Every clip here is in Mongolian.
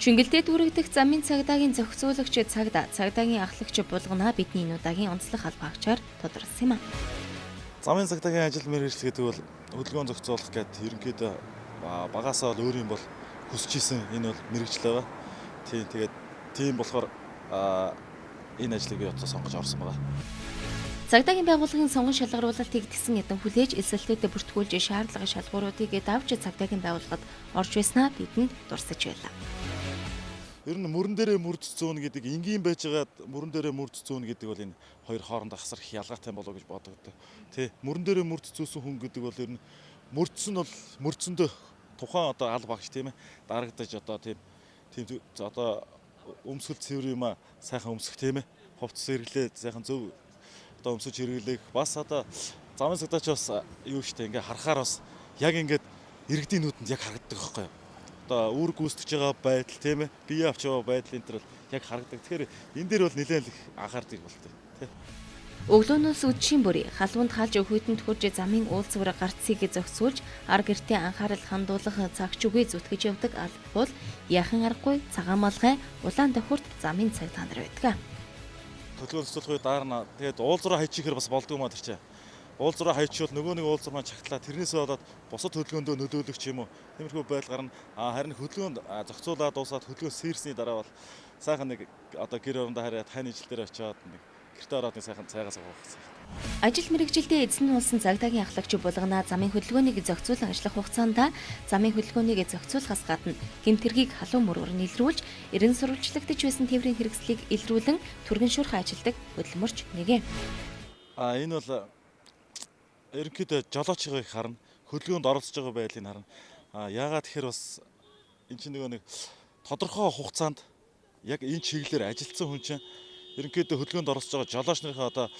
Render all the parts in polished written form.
Чингэлтэй дүүрэгдэх замын цагдаагийн зохицуулагч цагдаа, цагдаагийн ахлагч Булганаа бидний энэ удаагийн онцлог албаагчаар тодорсон юм а. Замын цагдаагийн ажил мэргэжил гэдэг бол хөдөлгөөн зохицуулах гэдэг ерөнхийдөө багасаа бол өөрийн бол хүсэж исэн энэ бол мэргэжил байгаа. Тийм, тэгээд тийм болохоор энэ ажлыг би одоо сонгож орсон байгаа. Цагдаагийн байгууллагын сонгон шалгаруулалтыг тэгсэн ядан хүлээж, элсэлтүүдэд бүртгүүлж, шаардлага шалгууруудыг давж цагдаагийн байгууллагад орж байснаа бидэнд дурсаж байлаа. Ер нь мөрөн дээрээ мөрд зөөнө гэдэг, энгийн байж байгаад мөрөн дээрээ мөрд зөөнө гэдэг бол энэ хоёр хоорондоо хасар их ялгаатай болов гэж бодогддог. Тэ, мөрөн дээрээ мөрд зөөсөн хүн гэдэг бол ер нь мөрдсөн бол мөрдсөндөө тухайн одоо ал багш, тийм ээ, дарагдаж одоо тийм тийм одоо өмсгөл цэвэр юм а сайхан өмсөх, тийм ээ, хувцас хэрэглээ сайхан зөв одоо өмсөж хэрэглэх. Бас одоо замын цагдаач бас юу штэ, ингээ харахаар бас яг ингээд иргэдийн нүдэнд яг харагддаг байхгүй юу? Одоо үүрэг гүйцэтгэж байгаа байдал, тийм ээ, бие авч байгаа байдал энэ төр бол яг харагдаг. Тэгэхээр энэ дээр бол нэлээд их анхаардаг болтой, тийм. Өглөөнөөс үдшийн бүрий халуунд халж, хүйтэн төхөрж замын уулзвар гарцыг зохицуулж, ар гэртээ анхаарал хандуулах цагч үгүй зүтгэж явдаг алба бол яахан аргагүй цагаан малгай, улаан давхурт замын цагдаа нар байдаг. Хөдөлгөөн зохицуулахыг даарна. Тэгээд уулзвараа хайчихэр бас болдгоо маа тэр чинь. Уулзвараа хайчвал нөгөө нэг уулзвар маань чагтлаа. Тэрнээсээ болоод бусад хөдөлгөөндөө нөлөөлөх ч юм уу. Тиймэрхүү байдал гарна. А харин хөдөлгөөнд зохицуулаад дуусаад хөдөлгөөн сэрсний дараа бол сайхан нэг одоо гэр орондоо хараад, хань ижил дээр очиод, нэг гэртээ ороод нэг сайхан цайгаа суух гэсэн. Ажил мэргэжилдээ эзэн болсон цагдаагийн ахлагч Булганаа замын хөдөлгөөнийг зохицуулан ажиллах хугацаанд замын хөдөлгөөнийг зохицуулахаас гадна гэмт хэргийг халуун мөрөөр нь илрүүлж, эрен сурвалжлагдаж байсан тээврийн хэрэгслийг илрүүлэн түргэн шуурхай ажилладаг хөдөлмөрч нэгэ. А энэ бол ерөнхийдөө жолоочийг харна, хөдөлгөөнд оролцож байгаа байдлыг харна. А яагаад тэгэхээр бас эн чинь нөгөө нэг тодорхой хугацаанд яг энэ чиглэлээр ажилласан хүн чинь ерөнхийдөө хөдөлгөөнд оролцож байгаа жолооч нарын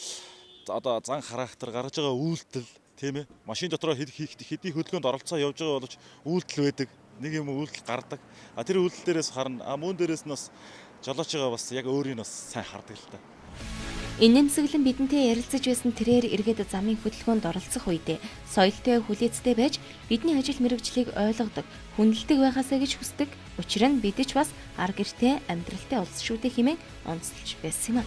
одоо зан характер, гаргаж байгаа үйлдэл, тийм ээ, машин дотроо хэдий хөдөлгөөнд оролцоо явж байгаа боловч үйлдэл байдаг, нэг юм үйлдэл гардаг. А тэр үйлдэл дээрээс харна. А мөн дээрээс нь бас жолоочгаа бас яг өөрийг бас сайн хардаг л та. Инээмсэглэн бидэнтэй ярилцаж байсан тэрээр эргээд замын хөдөлгөөнд оролцох үедээ соёлтой, хүлээцтэй байж, бидний ажил мэргэжлийг ойлгодог, хүндэлдэг байхаасаа гэж хүсдэг. Учир нь бид ч бас ар гэртээ амьдралтай улс шүү дээ хэмээн онцолж байсан юм.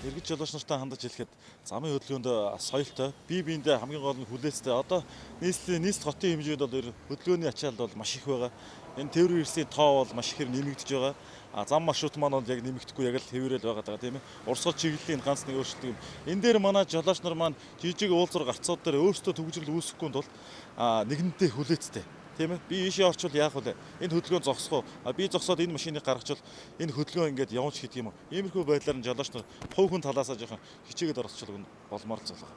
Иргэд жолооч нартай хандаж хэлэхэд замын хөдөлгөөнд соёлтой, бие биендээ хамгийн гол нь хүлээцтэй. Одоо нийслэлийн нийслэл хотын хэмжээнд бол хөдөлгөөний ачаалал бол маш их байгаа. Энэ тээврийн хэрэгслийн тоо бол маш ихээр нэмэгдэж байгаа. А зам маршрут маань бол яг нэмэгдэхгүй, яг л хэвээрэл байгаа даа, тийм ээ. Урсгал чиглэлийн ганц нэг өөрчлөлт юм. Энэ дээр манай жолооч нар маань жижиг уулзвар гарцууд дээр өөрсдөө түгжрэл үүсгэхгүй тул нэгэнтээ хүлээцтэй. Тийм ээ. Би ийшээ орчвол яах вэ? Энэ хөдөлгөөн зогсох уу? А би зогсоод энэ машиныг гаргачвал энэ хөдөлгөөн ингээд явж гэдэг юм уу? Иймэрхүү байдлаар нь жолооч нар хувь хүн талаасаа жоохон хичээгээд оролцвол болмоор л зүйл байна.